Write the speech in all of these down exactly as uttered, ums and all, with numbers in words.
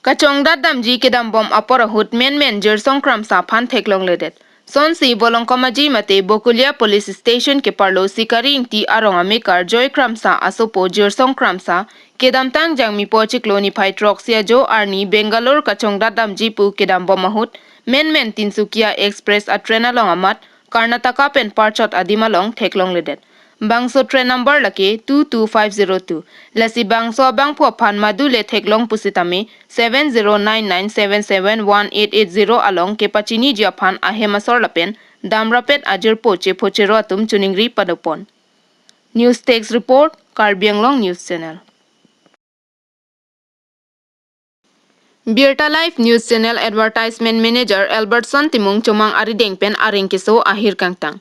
Kachongdat damji kedambom apor ahut menmen Jirsong Kramsa aphan theklongledet. Sonsi Bolongkomaji mate Bokulia Police Station keparlo Sikari Ingti arong amekar Joy Kramsa asopo Jirsong Kramsa kedamtang Jangmipo chiklo niphai throksi ajo arni Bangalore kachongdat damji pu kedambom ahut menmen Tinsukia Express atrain along amat Karnataka pen parchot adim along theklongledet. Bangso train number lake two two five zero two. Lasi bangso abangphu aphan madule theklong pusitame seven zero nine nine seven seven one eight eight zero along kepachiniji aphan ahem asor lapen damrapet ajirpo chephochero atum choningri padopon. News Desk Report, Karbi Anglong News Channel. Birta Live News Channel Advertisement Manager Albertson Timung chomang arideng pen areng keso ahir kangtang.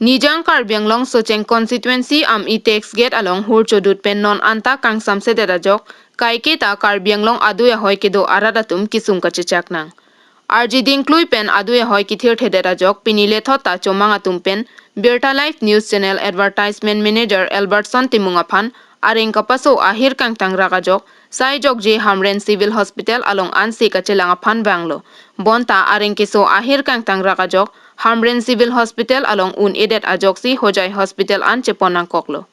Nijang Karbi Anglong Socheng Constituency Ami Tax Gate along hur chodut pen non anta kangsamsedet ajok, kaiketa Karbi Anglong adui ahoi kedo arat atum kesung kachechak nang. Arji dingklui pen adui ahoi kethirthedet ajok pini lethot ta chomang atum pen Birta Live News Channel Advertisement Manager Albertson Timung aphan areng kapaso ahir kangtang rak ajok, sai jokje Hamren Civil Hospital along ansi kachelang aphan vanglo. Bonta areng keso ahir kangtang rak ajok, Hamren Civil Hospital along un-edet ajoksi Hojai Hospital an chepon nangkoklo.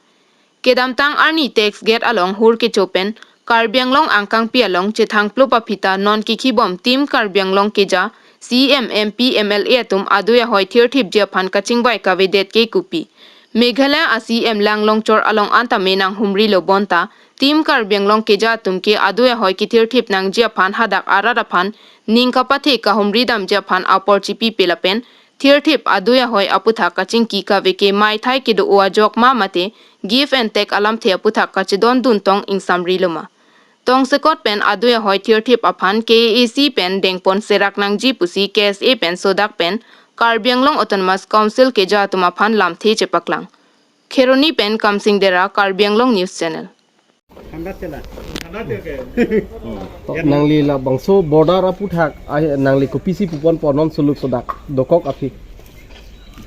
Kedamtang arni Tax Gate along hur kecho pen Karbi Anglong angkangpi along chethangplup aphi ta non kikhibom Team Karbi Anglong keja C M, M P, M L A atum adui ahoi thirthipji aphan kachingvai kavedet ke kopi. Meghalaya a C M Langlongchor along anta me nanghumrilo bonta Team Karbi Anglong keja atum ke adui ahoi kethirthip nangji aphan hadak arat aphan ning kapathe kahumri damji aphan apor chipipe lapen thirthip adui ahoi aputhak kachingki kave ke maithai kedo-o ajok ma mate give and take alamthe aputhak kachedondun tong ingsamrilo ma. Tongsekot pen adui ahoi thirthip aphan K A A C pen dengpon serak nangji pusi K S A pen sodak pen Karbi Anglong Autonomous Council keja atum aphan lamthe chepaklang. Kheroni pen Kamsing Dera, Karbi Anglong News Channel. To, nangli labangso border aputhak, ah, nangli kopisi puponpo non suluk sodak dokok aphi.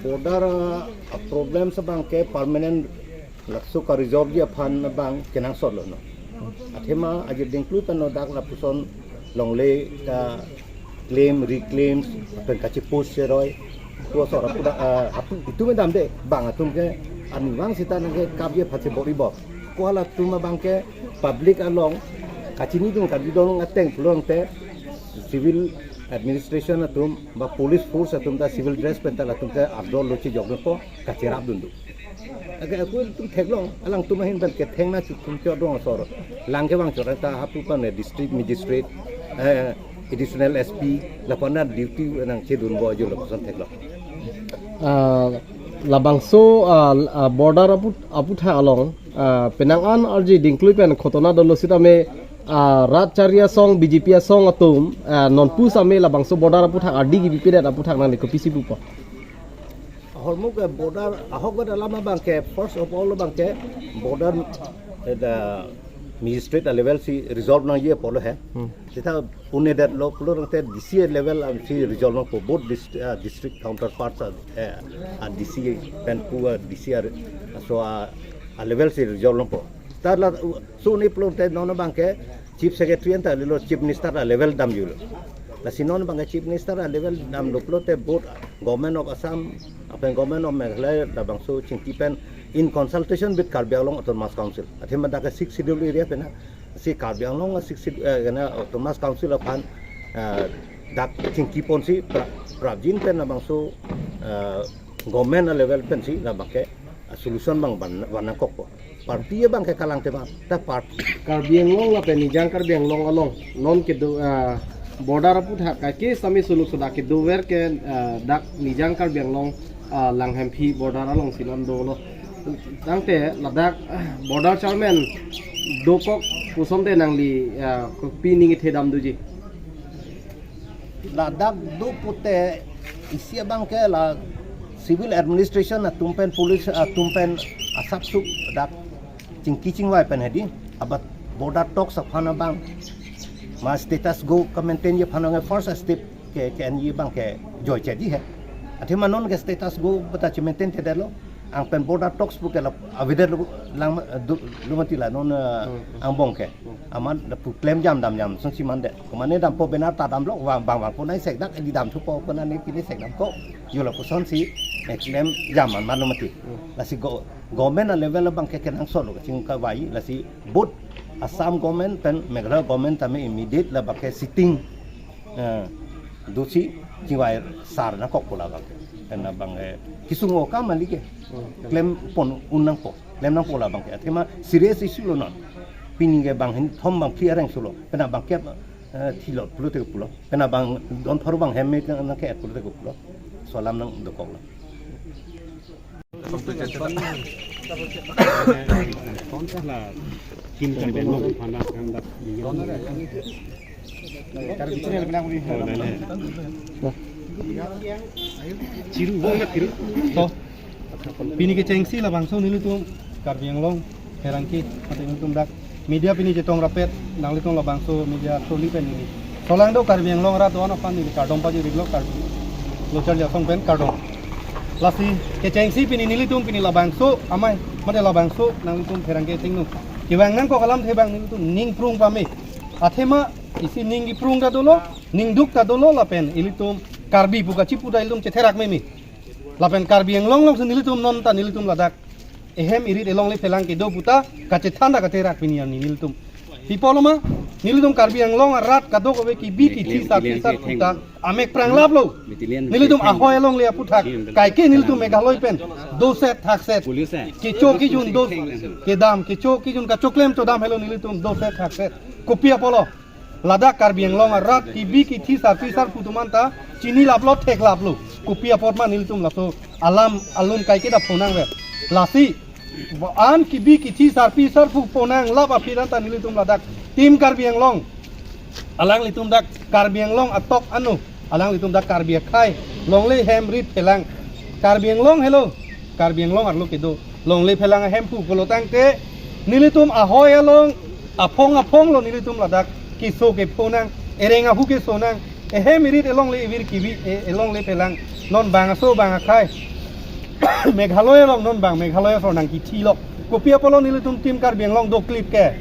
Border, ah, problem abang ke permanent laso ka-resolve ji aphan abang kenangsotlo non. Athema ajir dingklui pen no dak lapuson longle ka claim, reclaim, pen kachepost cheroi. Pu asor apu da, ah, apu itum damde, bang atum ke, arnivang seta nangkekapji aphansi bor-ibo. Ko halatum abang ke public along kachinidun kardidun ateng pulote civil administration atum ba police force atum ta civil dress pen ta latum ke ardor lo chejokdunpo, kacherapdunde. Ake aku itum theklong, alangtum ahin pen kethengna chutum chodong asor. Lang kevang chot ta hapu pen district magistrate, eh, additional S P, lapuan ta duty nangchedunpo ajo lapuson theklong. Ah, labangso, ah, ah, border apu, aputhak along, ah, penang an arji dingklui pen khotona dolo sitame, ah, rat chari asong, B J P asong atum, ah, non pusitame labangso border aputhak ardi kebipidet aputhak nangli kopisi pupo. Ahormu ke border ahok pada lama abang ke, first of all abang ke border, eh, the magistrate level si resolve nangji apotlo he. Hmm. Seta un-edetlo pulote D C level, um, si resolve nangpo, both dist-, uh, district counterparts, uh, uh, D C pen pu, uh, D C, uh, so, uh, uh, level si resolve nangpo. Seta la, uh, so ne pulote non abang ke Chief Secretary anta lelo Chief Minister a level damjulo. Lasi non abang ke Chief Minister a level damlo pulote both Government of Assam lapen Government of Meghalaya labangso chingki pen in consultation with Karbi Anglong Autonomous Council. Athema dak ke Sixth Schedule area pen na, si Karbi Anglong a Sixth Schedule, eh, kena Autonomous Council aphan, eh, dak chingki ponsi pra-, prapjin pen labangso, eh, government a level pensi labang ke, eh, solution abang van, van nangkokpo. Party abang ke kalang tema, ta party. Karbi Anglong lapen Nijang Karbi Anglong along non kedo, ah, border aputhak kaike sami suluk sodak kedover ke, ah, dak Nijang Karbi Anglong, ah, Langhemphi border alongsi non dolo. Tangte ladak, ah, border chairman dokok pusonte nangli, ah, kopi ning kethe damdoji. Ladak do pute isi abang ke la civil administration atum pen police atum pen asapsuk dak chingki chingvai pen hedi, abat border talks aphan abang ma status quo ka-maintain ji aphan abang first step ke, ke-enji abang ke joiche di he. Athema non ke status quo bata che-maintain thedetlo. Ang pen border talks pu ke la avedet lo lang, eh, du-, lo mati la non, eh, Hmm, hmm. angbong ke. Hmm. Amat lapu klem jam dam jam sung si mandet. Komane dampo benar ta damlo, bang bang bang po nai sekdak di dam thupo, komane pine sekdak ko. Yo lapuson si, eh, klem jam man man lo mati. Hmm. Lasi go-, government a level abang ke kenangsot lo kachingkavai, lasi both Assam government pen Meghalaya government tame immediate labang ke sitting, eh, dosi chingvai sar nangkok pu labang ke. Pen labang, eh, kesung-o akam kali ke. Hmm. Klem pon un nangpo. Klem nangpo labang ke. Athema serious issue lo non. Pini ke bang hin thom bang phli areng sulo. Pen labang ke, eh, thilot pulote pulo. Pen labang don thor bang hem me nangke pulote pulo. Laso alam nangdokok lo. To, pini kechengsi labangso nelitum Karbi Anglong pherangke, mate nelitum dak media pini chetong rapet, nanglitum labangso media through pen neli. Solangdo Karbi Anglong arat do-an aphan neli kardom pajir-iklo, Karbi Lo Charli Asong pen kardom. Lasi kechengsi pini nelitum pini labangso amei, mate labangso nanglitum pherangke athengno kevang nangkok alamthe abang nelitum ning prung pame. Athema isi ning kiprung ta dolo, ning duk ta dolo lapen ilitum Karbi pu kachipu ta ilitum chetherak meme. Lapen Karbi Anglong alongsi nelitum non ta nelitum ladak ehem irit elongle phelang kedo puta kachethan ta katherak pini arni nelitum. Pi apotlo ma, nelitum Karbi Anglong arat kadokave kebi kethe sarpi sarpo ta amek pranglaplo. Nelitum ahoi alongle aputhak kaike nelitum Meghalaya pen doset thakset, kecho kejun do kedam, kecho kejun kachoklem chodam helo nelitum doset thakset. Kopi apotlo? Ladak Karbi Anglong arat kebi kethe sarpi sarpo atum anta chinilaplo, theklaplo. Kopi apot ma nelitum laso alam alun kaike ta phonangver? Lasi an kebi kethe sarpi sarpo phonanglap aphi anta nelitum ladak Team Karbi Anglong, alanglitum dak Karbi Anglong atok ano, alanglitum dak Karbi akhei longle hem rit phelang, Karbi Anglong helo, Karbi Anglong arlo kedo longle phelang ahemphu pulo tangte nelitum ahoi along aphong aphong lo nelitum ladak keso kephonang, ereng ahu kesonang, ehem irit elongle ivir kivi, e-, elongle phelang, non bangso bang akhei Meghalaya along, non bang Meghalaya ason nangkethilo. Kopi apotlo nelitum Team Karbi Anglong doklip ke?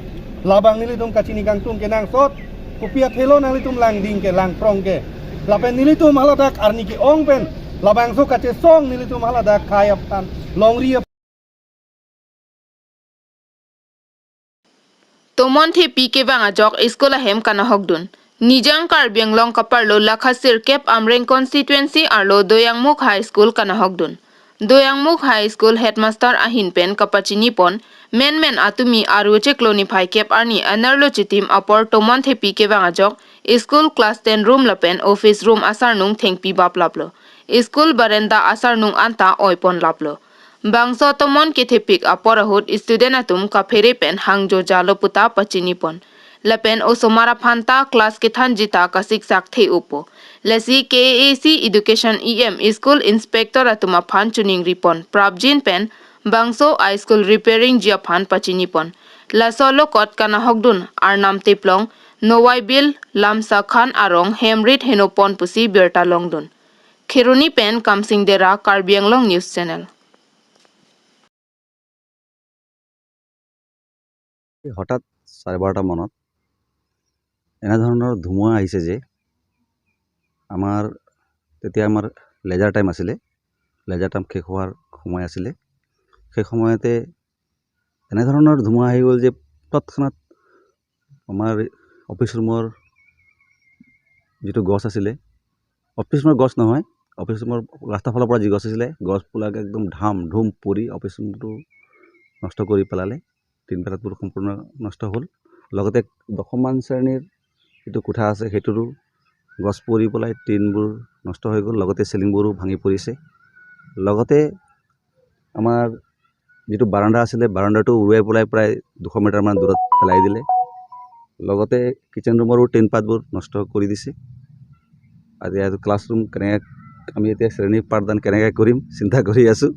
Labang nelitum kachini kangtung kenangsot. Kopi aphelo nanglitum langding ke, langprong ke? Lapen nelitum haladak arni ke-ong pen labangso kachesong nelitum haladak khei aphan, longri aphan. Tomon thepi kevang ajok school ahem kanahokdun. Nijang Karbi Anglong kaparlo lakha sirkep Amreng constituency arlo Doyangmukh High School kanahokdun. Doyangmukh High School headmaster ahin pen kapachinipon, menmen atumi Aru chiklo niphai kep arni anerlo chitim apor tomon thepi kevang ajok school class ten room lapen office room asarnung thengpi baplaplo. School barenda asarnung anta oiponlaplo. Bangso tomon kethepik apor ahut student atum kaphere pen hangjo jalo puta pachinipon. Lapen osomar aphan ta class kethanji ta kasiksak the-opo. Lasi K A A C Education E M school inspector atum aphan chiningripon prapjin pen bangso a school repairing ji aphan pachinipon. Laso alokot kanahokdun Arnam Teplong, Nowaibil, Lamsa Khan arong hem rit henopon pusi birta longdun. Kheroni pen Kamsing Dera, Karbi Anglong News Channel. হঠাৎ চাৰে বাৰটা মানত এনেধৰণৰ ধুমুহা আহিছে যে আমাৰ, তেতিয়া আমাৰ লেজাৰ টাইম আছিলে, লেজাৰ টাইম শেষ হোৱাৰ সময় আছিলে। সেই সময়তে এনেধৰণৰ ধুমুহা আহি গ'ল যে তৎক্ষণাত আমাৰ অফিচ ৰুমৰ যিটো গছ আছিলে, অফিচ ৰুমৰ গছ নহয়, অফিচ ৰুমৰ ৰাস্তাৰ ফালৰ পৰা যি গছ আছিলে, গছবিলাক একদম ধাম ধুম পৰি অফিচ ৰুমটো নষ্ট কৰি পেলালে। টিন পাতবোৰ সম্পূৰ্ণ নষ্ট হ'ল। লগতে দশমমান শ্ৰেণীৰ যিটো কোঠা আছে, সেইটোৰো গছ পৰি পেলাই টিনবোৰ নষ্ট হৈ গ'ল, লগতে চিলিংবোৰো ভাঙি পৰিছে। লগতে আমাৰ যিটো বাৰাণ্ডা আছিলে, বাৰাণ্ডাটো উৰুৱাই পেলাই প্ৰায় দুশ মিটাৰমান দূৰত পেলাই দিলে। লগতে কিটচেন ৰুমৰো টিন পাতবোৰ নষ্ট কৰি দিছে। আৰু ইয়াত ক্লাছৰুম কেনেকে, আমি এতিয়া শ্ৰেণী পাঠদান কেনেকে কৰিম, চিন্তা কৰি আছোঁ।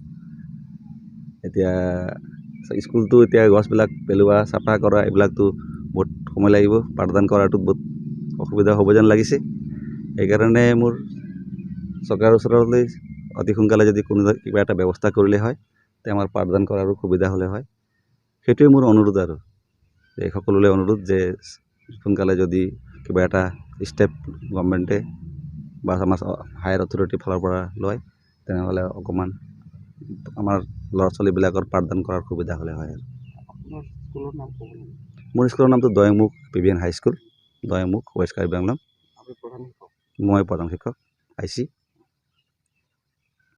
এতিয়া স্কুলটো এতিয়া গছবিলাক পেলোৱা, চাফা কৰা, এইবিলাকতো বহুত সময় লাগিব, পাঠদান কৰাটো বহুত অসুবিধা হ'ব যেন লাগিছে। সেইকাৰণে মোৰ চৰকাৰৰ ওচৰলৈ অতি সোনকালে যদি কোনো কিবা এটা ব্যৱস্থা কৰিলে হয়, তে আমাৰ পাঠদান কৰাৰো সুবিধা হ'লে হয়। সেইটোৱে মোৰ অনুৰোধ আৰু, যে সকলোলৈ অনুৰোধ যে সোনকালে যদি কিবা এটা ষ্টেপ গভৰ্ণমেণ্টে বা আমাৰ হায়াৰ অথৰিটিৰ ফালৰ পৰা লয়, তেনেহ'লে অকণমান আমাৰ ল'ৰা ছোৱালীবিলাকৰ পাঠদান কৰাৰ সুবিধা হ'লে হয় আৰু। আপোনাৰ স্কুলৰ নাম ক'ব নেকি? মোৰ স্কুলৰ নামটো দৈমুখ পি ভি এন হাইস্কুল, দৈমুখ, ৱেষ্ট কাৰ্বি আংলং। আপুনি প্ৰধান শিক্ষক। মই প্ৰধান শিক্ষক, আই চি।